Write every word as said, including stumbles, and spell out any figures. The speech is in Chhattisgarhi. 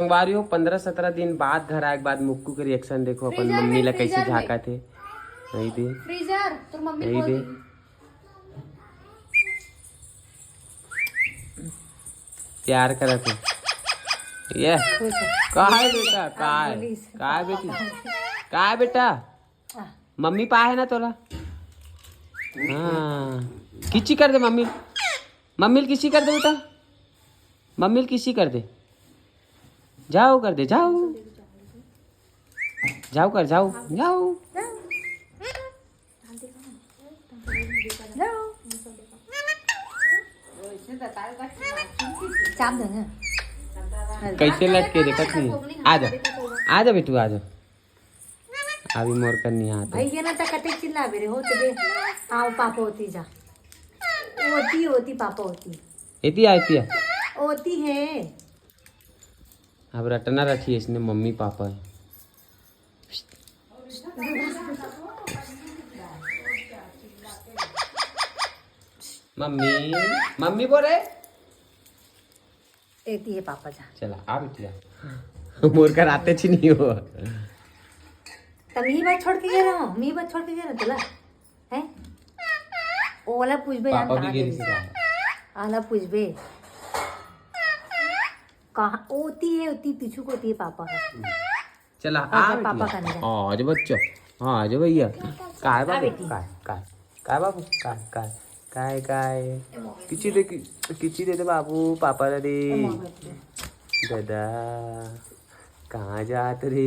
संगवारी हो, पंद्रह सत्रह दिन बाद घर आए के बाद मुक्कू के रिएक्शन देखो, अपन freezer मम्मी में, ला कैसे freezer में। झांकत हे। नहीं दे, freezer, तोर मम्मी नहीं खोल दे। दी। प्यार करत हे ये। खुश हो। का है बेटा? का है? बोलिस। का है बेटी? का है बेटा? आ। मम्मी पाए हे ना तोला? हाँ, किची कर दे मम्मी। मम्मी ल किसी कर दे बेटा, मम्मी ल किसी कर दे। जाओ कर दे, जाओ। जाओ कर, जाओ, जाओ। चाप दे ना। कैसे लटके देखत नहीं? आ जा, आ जा बेटू, आ जा। अभी मोर कर नहीं आते। भैया ना तो कते चिल्लाबे रे, हो तो दे। आओ पापा होती जा। होती, होती पापा होती। एती आ, एती आ। होती है। अब रटना रखी इसने मम्मी पापा है। मम्मी, मम्मी बोले। एती है पापा जा। चला, आ बिटिया। मोर कर आते छी नहीं हो। तब यही बात छोड़ के गए रहो, हम यही बात छोड़ के गए रहो तोला। हैं? ओला पूछबे, पापा भी गिरी से। आला पूछबे। कहाँ ओती है, ओती पीछू को ओती है पापा है। चला, आ आ जा, पापा बेटिया। का नहीं जा। आ जा बच्चा। हाँ, आ जा भैया। काय बाबू? बेटी। काय, काय? काय बाबू? काय, काय? काय, काय? किची दे, कि-, किची दे दे बाबू, पापा ला दे। दादा, कहाँ जात रे?